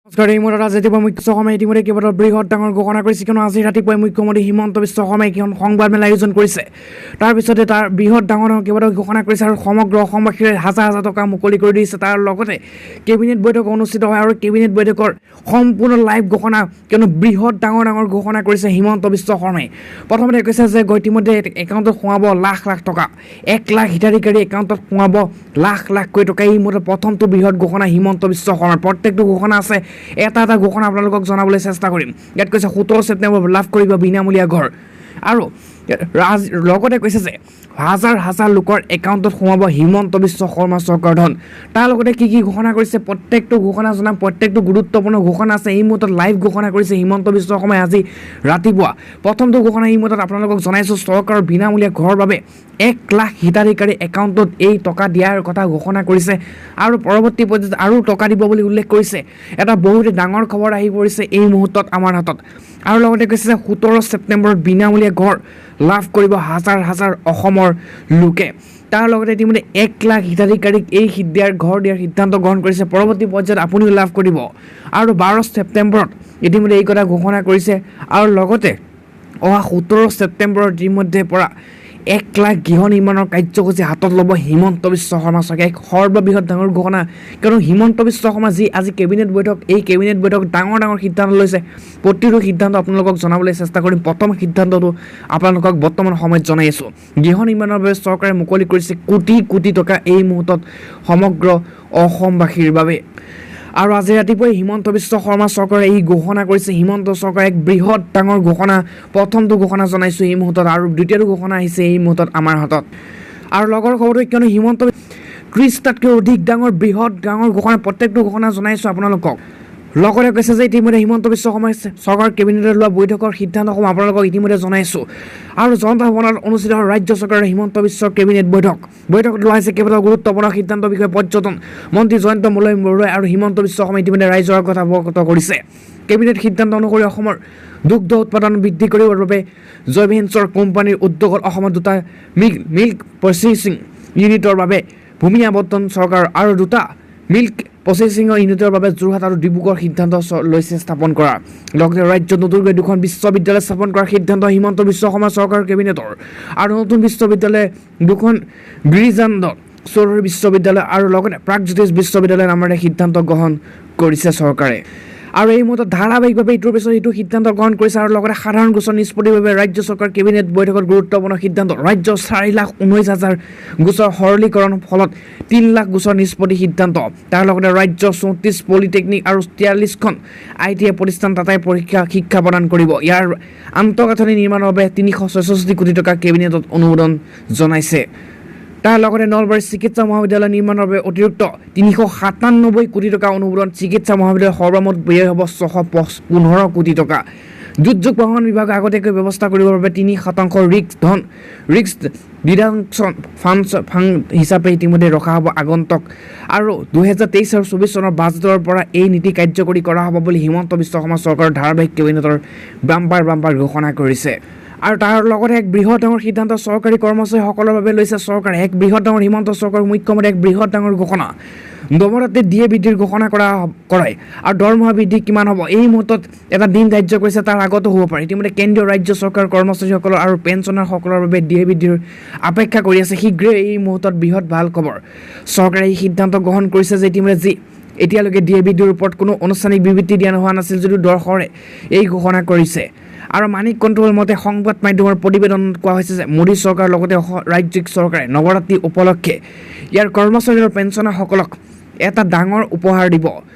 নমস্কাৰ। এই মুহূৰ্তত আজি ৰাতিপুৱা মুখ্য শৰ্মাই ইতিমধ্যে কেইবাটাও বৃহৎ ডাঙৰ ঘোষণা কৰিছে, কিয়নো আজি ৰাতিপুৱাই মুখ্যমন্ত্ৰী হিমন্ত বিশ্ব শৰ্মাই এখন সংবাদমেল আয়োজন কৰিছে। তাৰপিছতে তাৰ বৃহৎ ডাঙৰ ডাঙৰ কেইবাটাও ঘোষণা কৰিছে আৰু সমগ্ৰ অসমবাসীৰে হাজাৰ হাজাৰ টকা মুকলি কৰি দিছে। তাৰ লগতে কেবিনেট বৈঠক অনুষ্ঠিত হয় আৰু কেবিনেট বৈঠকৰ সম্পূৰ্ণ লাইভ ঘোষণা, কিয়নো বৃহৎ ডাঙৰ ডাঙৰ ঘোষণা কৰিছে হিমন্ত বিশ্ব শৰ্মাই। প্ৰথমতে কৈছে যে ইতিমধ্যে একাউণ্টত সোমাব লাখ লাখ টকা, 1 লাখ হিতাধিকাৰী একাউণ্টত সোমাব লাখ লাখকৈ টকা। এই মুহূৰ্তত প্ৰথমটো বৃহৎ ঘোষণা হিমন্ত বিশ্ব শৰ্মাৰ। প্ৰত্যেকটো ঘোষণা আছে, এটা এটা ঘোষণা আপোনালোকক জনাবলৈ চেষ্টা কৰিম। ইয়াত কৈছে 17 ছেপ্টেম্বৰ লাভ কৰিব বিনামূলীয়া ঘৰ আৰু ৰাজ লগতে কৈছে যে হাজাৰ হাজাৰ লোকৰ একাউণ্টত সোমাব হিমন্ত বিশ্ব শৰ্মা চৰকাৰ ধন। তাৰ লগতে কি কি ঘোষণা কৰিছে, প্ৰত্যেকটো ঘোষণা জনাম। প্ৰত্যেকটো গুৰুত্বপূৰ্ণ ঘোষণা আছে। এই মুহূৰ্তত লাইভ ঘোষণা কৰিছে হিমন্ত বিশ্ব শৰ্মাই আজি ৰাতিপুৱা। প্ৰথমটো ঘোষণা এই মুহূৰ্তত আপোনালোকক জনাইছোঁ, চৰকাৰৰ বিনামূলীয়া ঘৰৰ বাবে 1 লাখ হিতাধিকাৰী একাউণ্টত এই টকা দিয়াৰ কথা ঘোষণা কৰিছে আৰু পৰৱৰ্তী পৰ্যায়ত আৰু টকা দিব বুলি উল্লেখ কৰিছে। এটা বহুত ডাঙৰ খবৰ আহি পৰিছে এই মুহূৰ্তত আমাৰ হাতত। আৰু লগতে কৈছে যে 17 ছেপ্টেম্বৰত বিনামূলীয়া ঘৰ লাভ কৰিব হাজাৰ হাজাৰ অসমৰ লোকে। তাৰ লগতে ইতিমধ্যে 1 লাখ হিতাধিকাৰীক এই দিয়াৰ ঘৰ দিয়াৰ সিদ্ধান্ত গ্ৰহণ কৰিছে। পৰৱৰ্তী পৰ্যায়ত আপুনিও লাভ কৰিব। আৰু 12 ছেপ্টেম্বৰত ইতিমধ্যে এই কথা ঘোষণা কৰিছে। আৰু লগতে অহা 17 ছেপ্টেম্বৰত ইতিমধ্যে পৰা 1 লাখ গৃহ নিৰ্মাণৰ কাৰ্যসূচী হাতত ল'ব হিমন্ত বিশ্ব শৰ্মা চৰকাৰে। এক সৰ্ববৃহৎ ডাঙৰ ঘোষণা, কিয়নো হিমন্ত বিশ্ব শৰ্মা যি আজি কেবিনেট বৈঠক, এই কেবিনেট বৈঠক ডাঙৰ ডাঙৰ সিদ্ধান্ত লৈছে। প্ৰতিটো সিদ্ধান্ত আপোনালোকক জনাবলৈ চেষ্টা কৰিম। প্ৰথম সিদ্ধান্তটো আপোনালোকক বৰ্তমান সময়ত জনাই আছোঁ। গৃহ নিৰ্মাণৰ বাবে চৰকাৰে মুকলি কৰিছে কোটি কোটি টকা এই মুহূৰ্তত সমগ্ৰ অসমবাসীৰ বাবে। আৰু আজি ৰাতিপুৱাই হিমন্ত বিশ্ব শৰ্মা চৰকাৰে এই ঘোষণা কৰিছে। হিমন্ত চৰকাৰে এক বৃহৎ ডাঙৰ ঘোষণা, প্ৰথমটো ঘোষণা জনাইছোঁ এই মুহূৰ্তত আৰু দ্বিতীয়টো ঘোষণা আহিছে এই মুহূৰ্তত আমাৰ হাতত। আৰু লগৰ খবৰটো, কিয়নো হিমন্ত 30টাতকৈ অধিক ডাঙৰ বৃহৎ ডাঙৰ ঘোষণা, প্ৰত্যেকটো ঘোষণা জনাইছোঁ আপোনালোকক। লগতে কৈছে যে ইতিমধ্যে হিমন্ত বিশ্ব শৰ্মাই চৰকাৰ কেবিনেটত লোৱা বৈঠকৰ সিদ্ধান্তসমূহ আপোনালোকক ইতিমধ্যে জনাইছোঁ। আৰু জনতা ভৱনত অনুষ্ঠিত হয় ৰাজ্য চৰকাৰৰ হিমন্ত বিশ্ব কেবিনেট বৈঠক। বৈঠকত লোৱা হৈছে কেইবাটাও গুৰুত্বপূৰ্ণ সিদ্ধান্তৰ বিষয়ে। পৰ্যটন মন্ত্ৰী জয়ন্ত মল্ল বৰুৱাই আৰু হিমন্ত বিশ্ব শৰ্মাই ইতিমধ্যে ৰাইজৰ আগত অৱগত কৰিছে। কেবিনেট সিদ্ধান্ত অনুসৰি অসমৰ দুগ্ধ উৎপাদন বৃদ্ধি কৰিবৰ বাবে জয়ভেঞ্চৰ কোম্পানীৰ উদ্যোগত অসমত দুটা মিল্ক প্ৰচেছিং ইউনিটৰ বাবে ভূমি আবণ্টন চৰকাৰ আৰু দুটা মিল্ক প্ৰচেছিঙৰ ইউনিটৰ বাবে যোৰহাট আৰু ডিব্ৰুগড় সিদ্ধান্ত লৈছে স্থাপন কৰা। লগতে ৰাজ্যত নতুনকৈ দুখন বিশ্ববিদ্যালয় স্থাপন কৰাৰ সিদ্ধান্ত হিমন্ত বিশ্ব শৰ্মা চৰকাৰ কেবিনেটৰ। আৰু নতুন বিশ্ববিদ্যালয় দুখন গিৰিজানন্দ চৌধুৰী বিশ্ববিদ্যালয় আৰু লগতে প্ৰাগজ্যোতিষ বিশ্ববিদ্যালয় নামেৰে সিদ্ধান্ত গ্ৰহণ কৰিছে চৰকাৰে। আৰু এই মুহূৰ্তত ধাৰাবাহিকভাৱে ইটোৰ পিছত ইটো সিদ্ধান্ত গ্ৰহণ কৰিছে। আৰু লগতে সাধাৰণ গোচৰ নিষ্পত্তিৰ বাবে ৰাজ্য চৰকাৰ কেবিনেট বৈঠকত গুৰুত্বপূৰ্ণ সিদ্ধান্ত। ৰাজ্যৰ 4,19,000 গোচৰ সৰলীকৰণৰ ফলত 3 লাখ গোচৰ নিষ্পত্তি সিদ্ধান্ত। তাৰ লগতে ৰাজ্যৰ 34 পলিটেকনিক আৰু 43খন আইটিআই প্ৰতিষ্ঠান টাটাই পৰীক্ষা শিক্ষা প্ৰদান কৰিব। ইয়াৰ আন্তঃগাঁথনি নিৰ্মাণৰ বাবে 366 কোটি টকা কেবিনেটত অনুমোদন জনাইছে। তাৰ লগতে নলবাৰী চিকিৎসা মহাবিদ্যালয় নিৰ্মাণৰ বাবে অতিৰিক্ত 397 কোটি টকা অনুমোদন। চিকিৎসা মহাবিদ্যালয়ৰ সৰ্বমুঠ ব্যয় হ'ব 615 কোটি টকা। দুৰ্যোগ প্ৰশমন বিভাগে আগতীয়াকৈ ব্যৱস্থা কৰিবৰ বাবে 3% ৰিস্ক ধন ৰিস্ক ডিডাকশ্যন ফাণ্ড হিচাপে ইতিমধ্যে ৰখা হ'ব আগন্তক আৰু 2023 আৰু 24 চনৰ বাজেটৰ পৰা এই নীতি কাৰ্যকৰী কৰা হ'ব বুলি হিমন্ত বিশ্ব শৰ্মা চৰকাৰৰ ধাৰাবাহিক কেবিনেটৰ বাম্পাৰ বাম্পাৰ ঘোষণা কৰিছে। আৰু তাৰ লগতে এক বৃহৎ ডাঙৰ সিদ্ধান্ত চৰকাৰী কৰ্মচাৰীসকলৰ বাবে লৈছে চৰকাৰে। এক বৃহৎ ডাঙৰ হিমন্ত চৰকাৰৰ মুখ্যমন্ত্ৰী এক বৃহৎ ডাঙৰ ঘোষণা। নৱৰাত্ৰিত ডিএ বৃদ্ধিৰ ঘোষণা কৰা কৰাই আৰু দৰমহা বৃদ্ধি কিমান হ'ব, এই মুহূৰ্তত এটা দিন ধাৰ্য কৰিছে, তাৰ আগতো হ'ব পাৰে। ইতিমধ্যে কেন্দ্ৰীয় ৰাজ্য চৰকাৰ কৰ্মচাৰীসকলৰ আৰু পেঞ্চনাৰসকলৰ বাবে ডিএ বৃদ্ধিৰ অপেক্ষা কৰি আছে। শীঘ্ৰেই এই মুহূৰ্তত বৃহৎ ভাল খবৰ, চৰকাৰে এই সিদ্ধান্ত গ্ৰহণ কৰিছে যে ইতিমধ্যে যি এতিয়ালৈকে ডিএ বৃদ্ধিৰ ওপৰত কোনো আনুষ্ঠানিক বিবৃতি দিয়া হোৱা নাছিল যদিও দৰ্শৰে এই ঘোষণা কৰিছে। আৰু মানি কণ্ট্ৰল মতে সংবাদ মাধ্যমৰ প্ৰতিবেদনত কোৱা হৈছে যে মোদী চৰকাৰৰ লগতে ৰাজ্যিক চৰকাৰে নৱৰাত্ৰি উপলক্ষে ইয়াৰ কৰ্মচাৰী আৰু পেঞ্চনাৰসকলক এটা ডাঙৰ উপহাৰ দিব।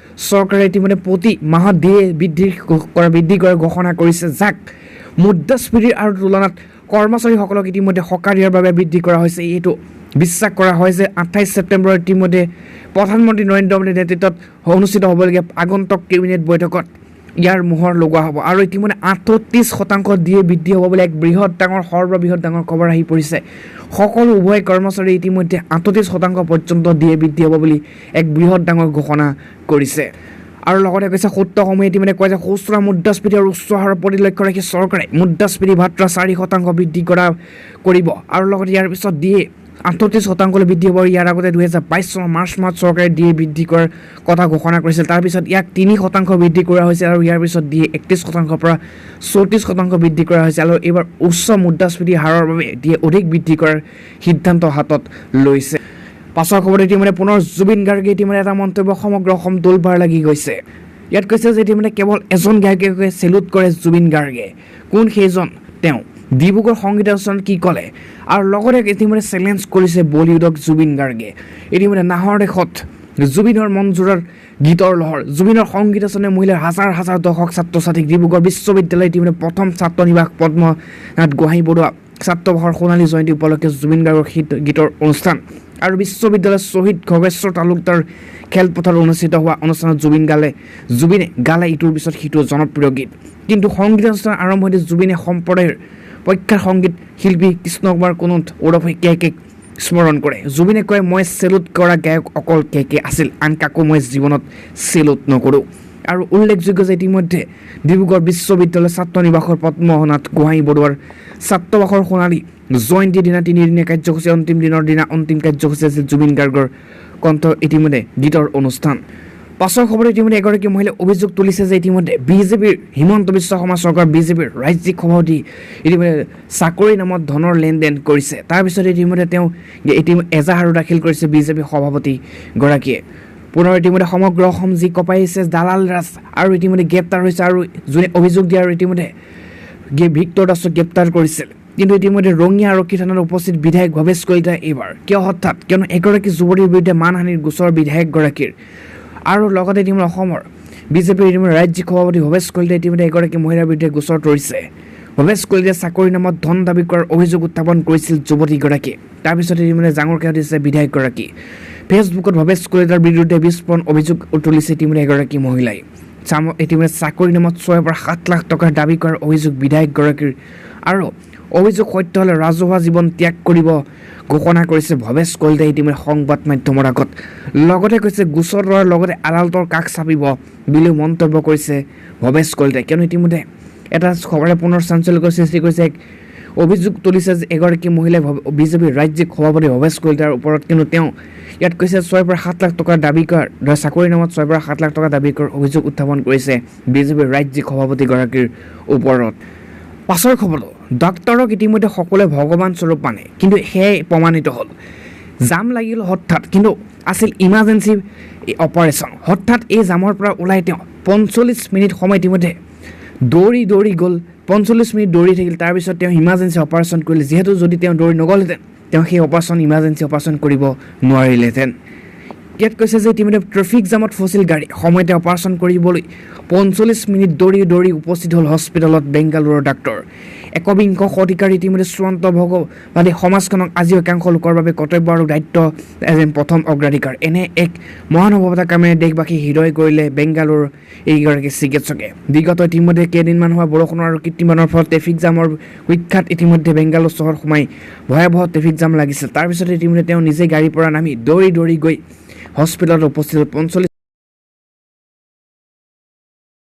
চৰকাৰে ইতিমধ্যে প্ৰতি মাহত ডিএ বৃদ্ধি কৰাৰ ঘোষণা কৰিছে, যাক মুদ্ৰাস্ফীতিৰ আৰু তুলনাত কৰ্মচাৰীসকলক ইতিমধ্যে সকাহ দিয়াৰ বাবে বৃদ্ধি কৰা হৈছে। এইটো বিশ্বাস কৰা হয় যে 28 ছেপ্টেম্বৰত ইতিমধ্যে প্ৰধানমন্ত্ৰী নৰেন্দ্ৰ মোদীৰ নেতৃত্বত অনুষ্ঠিত হ'বলগীয়া আগন্তুক কেবিনেট বৈঠকত ইয়াৰ মোহৰ লগোৱা হ'ব। আৰু ইতিমধ্যে 38% ডিএ বৃদ্ধি হ'ব বুলি এক বৃহৎ ডাঙৰ সৰ্ববৃহৎ ডাঙৰ খবৰ আহি পৰিছে। সকলো উভয় কৰ্মচাৰী ইতিমধ্যে 38% পৰ্যন্ত ডিএ বৃদ্ধি হ'ব বুলি এক বৃহৎ ডাঙৰ ঘোষণা কৰিছে। আৰু লগতে কৈছে, সূত্ৰসমূহে ইতিমধ্যে কয় যে খুচুৰা মুদ্ৰাস্ফীতি আৰু উচ্চ হাৰৰ প্ৰতি লক্ষ্য ৰাখি চৰকাৰে মুদ্ৰাস্ফীতি ভাত্ৰা 4% বৃদ্ধি কৰিব। আৰু লগতে ইয়াৰ পিছত ডিএ 38 শতাংশলৈ বৃদ্ধি হ'ব। ইয়াৰ আগতে 2022 চনৰ মাৰ্চ মাহত চৰকাৰে ডিএ বৃদ্ধি কৰাৰ কথা ঘোষণা কৰিছিল। তাৰপিছত ইয়াক 3% বৃদ্ধি কৰা হৈছে আৰু ইয়াৰ পিছত ডিএ 31 শতাংশৰ পৰা 34% বৃদ্ধি কৰা হৈছে আৰু এইবাৰ উচ্চ মুদ্ৰাস্ফীতি হাৰৰ বাবে ডিএ অধিক বৃদ্ধি কৰাৰ সিদ্ধান্ত হাতত লৈছে। পাছৰ খবৰত ইতিমধ্যে পুনৰ জুবিন গাৰ্গে ইতিমধ্যে এটা মন্তব্য, সমগ্ৰ অসম তোলপাৰ লাগি গৈছে। ইয়াত কৈছে যে ইতিমধ্যে কেৱল এজন গায়কে চেলুট কৰে জুবিন গাৰ্গে। কোন সেইজন তেওঁ? ডিব্ৰুগড় সংগীতানুষ্ঠানত কি ক'লে? আৰু লগতে ইতিমধ্যে চেলেঞ্জ কৰিছে বলিউডক জুবিন গাৰ্গে। ইতিমধ্যে নাহৰ দেশত জুবিনৰ মনজোৰাৰ গীতৰ লহৰ। জুবিনৰ সংগীতানুষ্ঠানে মহিলাৰ হাজাৰ হাজাৰ দৰ্শক, ছাত্ৰ ছাত্ৰীক। ডিব্ৰুগড় বিশ্ববিদ্যালয় ইতিমধ্যে প্ৰথম ছাত্ৰ নিবাস পদ্মনাথ গোহাঁই বৰুৱা ছাত্ৰাবাসৰ সোণালী জয়ন্তী উপলক্ষে জুবিন গাৰ্গৰ গীতৰ অনুষ্ঠান আৰু বিশ্ববিদ্যালয়ৰ শ্বহীদ খগেশ্বৰ তালুকদাৰ খেলপথাৰত অনুষ্ঠিত হোৱা অনুষ্ঠানত জুবিনে গালে ইটোৰ পিছত সিটো জনপ্ৰিয় গীত। কিন্তু সংগীতানুষ্ঠান আৰম্ভণিতে জুবিনে সম্প্ৰদায়ৰ প্ৰখ্যাত সংগীত শিল্পী কৃষ্ণ কুমাৰ কুন্নুথ ওৰফে কে কেক স্মৰণ কৰে। জুবিনে কয়, "মই চেলুট কৰা গায়ক অকল কে কে আছিল, আন কাকো মই জীৱনত চেলুট নকৰোঁ।" আৰু উল্লেখযোগ্য যে ইতিমধ্যে ডিব্ৰুগড় বিশ্ববিদ্যালয়ৰ ছাত্ৰ নিবাসৰ পদ্মনাথ গোহাঁই বৰুৱাৰ ছাত্ৰাবাসৰ সোণালী জয়ন্তীৰ দিনা তিনিদিনীয়া কাৰ্যসূচী অন্তিম দিনৰ দিনা অন্তিম কাৰ্যসূচী আছিল জুবিন গাৰ্গৰ কণ্ঠ ইতিমধ্যে গীতৰ অনুষ্ঠান। পাছৰ খবৰত ইতিমধ্যে এগৰাকী মহিলাই অভিযোগ তুলিছে যে ইতিমধ্যে বিজেপিৰ হিমন্ত বিশ্ব শৰ্মা চৰকাৰ, বিজেপিৰ ৰাজ্যিক সভাপতি ইতিমধ্যে চাকৰিৰ নামত ধনৰ লেনদেন কৰিছে। তাৰপিছত ইতিমধ্যে তেওঁ ইতিমধ্যে এজাহাৰো দাখিল কৰিছে বিজেপি সভাপতিগৰাকীয়ে। পুনৰ ইতিমধ্যে সমগ্ৰ অসম যি কঁপাইছে দালাল ৰাজ আৰু ইতিমধ্যে গ্ৰেপ্তাৰ হৈছে আৰু যোনে অভিযোগ দিয়ে আৰু ইতিমধ্যে ভিক্টৰ দাসক গ্ৰেপ্তাৰ কৰিছিল। কিন্তু ইতিমধ্যে ৰঙিয়া আৰক্ষী থানাত উপস্থিত বিধায়ক ভৱেশ কলিতা এইবাৰ কিয় হঠাৎ? কিয়নো এগৰাকী যুৱতীৰ বিৰুদ্ধে মানহানিৰ গোচৰ বিধায়কগৰাকীৰ। আৰু লগতে ইতিমধ্যে অসমৰ বিজেপিৰ ইতিমধ্যে ৰাজ্যিক সভাপতি ভৱেশ কলিতাই ইতিমধ্যে এগৰাকী মহিলাৰ বিৰুদ্ধে গোচৰ তৰিছে। ভৱেশ কলিতাই চাকৰিৰ নামত ধন দাবী কৰাৰ অভিযোগ উত্থাপন কৰিছিল যুৱতীগৰাকীয়ে। তাৰপিছত ইতিমধ্যে জাঙুৰ খাই উঠিছে বিধায়কগৰাকী। ফেচবুকত ভৱেশ কলিতাৰ বিৰুদ্ধে বিস্ফোৰণ অভিযোগ তুলিছে ইতিমধ্যে এগৰাকী মহিলাই। ইতিমধ্যে চাকৰিৰ নামত 6ৰ পৰা 7 লাখ টকাৰ দাবী কৰাৰ অভিযোগ বিধায়কগৰাকীৰ আৰু অভিযোগ সত্য হ'লে ৰাজহুৱা জীৱন ত্যাগ কৰিব ঘোষণা কৰিছে ভৱেশ কলিতাই ইতিমধ্যে সংবাদ মাধ্যমৰ আগত। লগতে কৈছে, গোচৰ তৰাৰ লগতে আদালতৰ কাষ চাপিব বুলিও মন্তব্য কৰিছে ভৱেশ কলিতাই। কিয়নো ইতিমধ্যে এটা খবৰে পুনৰ চাঞ্চল্যকৰ সৃষ্টি কৰিছে। এক অভিযোগ তুলিছে যে এগৰাকী মহিলাই বিজেপিৰ ৰাজ্যিক সভাপতি ভৱেশ কলিতাৰ ওপৰত। কিন্তু তেওঁ ইয়াত কৈছে, 6ৰ পৰা 7 লাখ টকাৰ দাবী কৰাৰ, চাকৰিৰ নামত 6ৰ পৰা 7 লাখ টকা দাবী কৰাৰ অভিযোগ উত্থাপন কৰিছে বিজেপিৰ ৰাজ্যিক সভাপতিগৰাকীৰ ওপৰত। পাছৰ খবৰটো, ডাক্তৰক ইতিমধ্যে সকলোৱে ভগৱান স্বৰূপ মানে, কিন্তু সেয়াই প্ৰমাণিত হ'ল। জাম লাগিল হঠাৎ, কিন্তু আছিল ইমাৰ্জেঞ্চি অপাৰেশ্যন। হঠাৎ এই জামৰ পৰা ওলাই তেওঁ 45 মিনিট সময় ইতিমধ্যে দৌৰি দৌৰি গ'ল। 45 মিনিট দৌৰি থাকিল, তাৰপিছত তেওঁ ইমাৰ্জেঞ্চি অপাৰেশ্যন কৰিলে। যিহেতু যদি তেওঁ দৌৰি নগ'লহেঁতেন, তেওঁ সেই ইমাৰ্জেঞ্চি অপাৰেশ্যন কৰিব নোৱাৰিলেহেঁতেন। ইয়াত কৈছে যে ইতিমধ্যে ট্ৰেফিক জামত ফচিল গাড়ী, সময়তে অপাৰেশ্যন কৰিবলৈ 45 মিনিট দৌৰি দৌৰি উপস্থিত হ'ল হস্পিটেলত বেংগালুৰুৰ ডাক্তৰ। 21শ শতিকাৰ ইতিমধ্যে চূড়ান্ত ভোগবাদী সমাজখনক আজিও একাংশ লোকৰ বাবে কৰ্তব্য আৰু দায়িত্ব এজন প্ৰথম অগ্ৰাধিকাৰ। এনে এক মহানুভৱতা কামেৰে দেশবাসী হৃদয় কৰিলে বেংগালুৰুৰ এইগৰাকী চিকিৎসকে। বিগত ইতিমধ্যে কেইদিনমান হোৱা বৰষুণৰ আৰু কৃত্ৰিম বানৰ ফলত ট্ৰেফিক জামৰ কুখ্যাত ইতিমধ্যে বেংগালুৰু চহৰ সোমাই ভয়াৱহ ট্ৰেফিক জাম লাগিছিল। তাৰপিছতে ইতিমধ্যে তেওঁ নিজে গাড়ীৰ পৰা নামি দৌৰি দৌৰি গৈ হস্পিটেলত উপস্থিত হ'ল 45